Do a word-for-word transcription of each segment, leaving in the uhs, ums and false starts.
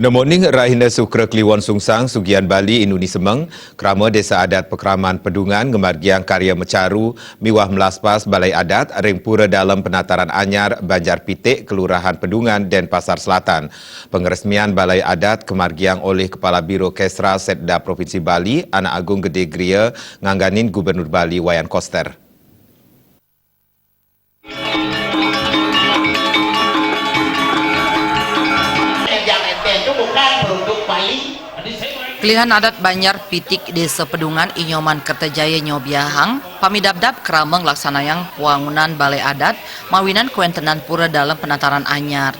Moning rahina Sukra Kliwon Sungsang, Sugian Bali, inuni semeng, krama Desa Adat Pakraman Pedungan ngamargiang karya macaru miwah melaspas Balai Adat ring Pura Dalem Penataran Anyar, Banjar Pitik, Kelurahan Pedungan, Denpasar Selatan. Pangresmian Balai Adat kamargiang olih Kepala Biro Kesra Setda Provinsi Bali, Anak Agung Gede Gria, ngangganin Gubernur Bali Wayan Koster. Kelurahan Adat Banjar Pitik, Desa Pedungan, I Nyoman Kertajaya nyobiahang pamidabdab krama nglaksanayang wangunan Balai Adat mawinan kawentenan Pura Dalem Penataran Anyar.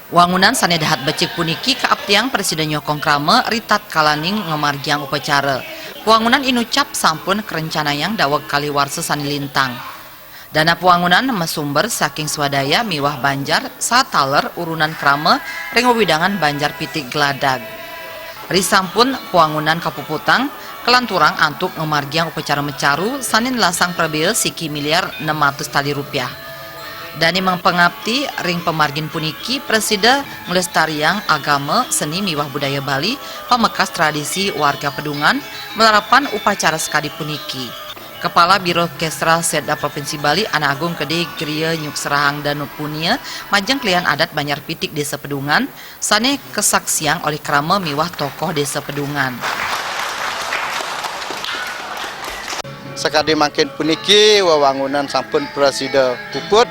Wangunan sane dahat becik puniki kaaptiang prasida nyokong krama ritatkalaning ngamargiang upacara. Wangunan inucap sampun karencanayang daweg kalih warsa sane lintang. Dana pawangunan masumber saking swadaya miwah banjar sataler urunan krama ring wewidangan Banjar Pitik Gladag. Risampun pawangunan kapuputang, kalanturang antuk ngamargiang upacara macaru sane nelasang prabea siki miliar nem atus tali rupiah. Dane mapangapti ring pamargin puniki prasida nglestariang agama, seni miwah budaya Bali, pamekas tradisi warga Pedungan, malarapan upacara sakadi puniki. Kepala Biro Kesra Setda Provinsi Bali, Anak Agung Gede Gria, nyukserahang dana punia majeng kelurahan adat Banjar Pitik, Desa Pedungan, sane kasaksiang olih krama miwah tokoh Desa Pedungan. Sakadi mangkin puniki, wewangunan sampun prasida puput,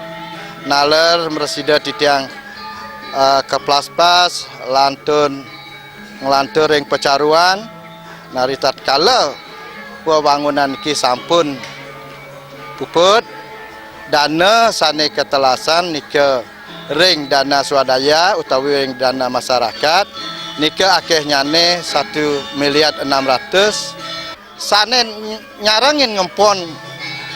naler prasida titiang, eh, kaplaspas, lantun nglantur ring pacaruan, nari tatkala wewangunan niki sampun puput, dana sane katelasan nika ring dana swadaya utawi ring dana masyarakat, nika akehnyane satu miliar enam ratus. Sane ny-, nyarengin ngempon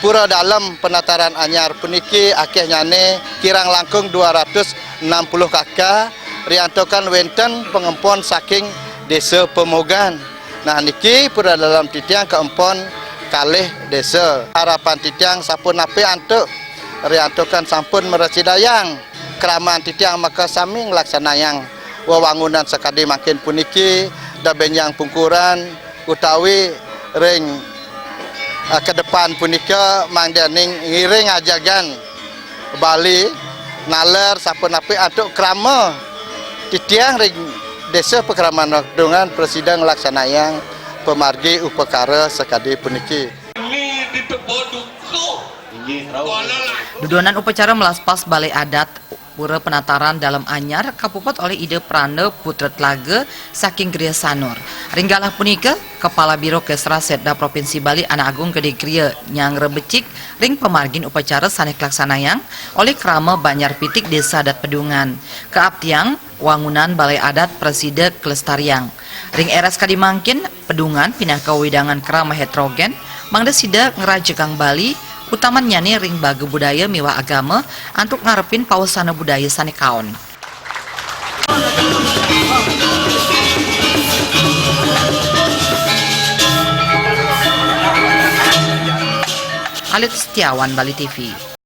Pura Dalem Penataran Anyar puniki akehnyane kirang langkung dua ratus enam puluh K K, riantukan wenten pangempon saking Desa Pemogan. Nah, niki Pura Dalem titiang kaempon kalih desa. Harapan titiang sapunapi antuk, riantukan sampun mrasidayang kraman titiang makasami nglaksanayang wewangunan sakadi mangkin puniki, da benjang pungkuran utawi ring, eh, ke depan punika mangdaning ngiring ajagan Bali naler sapunapi antuk krama titiang ring Desa Pakraman Pedungan prasida nglaksanayang pamargi upakara sakadi puniki. Dudonan upacara melaspas Balai Adat Pura Penataran Dalem Anyar kapuput olih Ida Pranda Putra Tlaga saking Gria Sanur. Ring galah punika, Kepala Biro Kesra Setda Provinsi Bali, Anak Agung Gede Gria, nyanggra becik ring pamargin upacara sane kalaksanayang olih krama Banjar Pitik, Desa Adat Pedungan. Kaaptiang, wangunan Balai Adat prasida kalestariang. Ring era sakadi mangkin, Pedungan pinaka wewidangan krama heterogen, mangda sida ngrajegang Bali, utamannyane ring baga budaya miwah agama, antuk ngarepin pawesana budaya sane kaon. Alit Setiawan, Bali T V.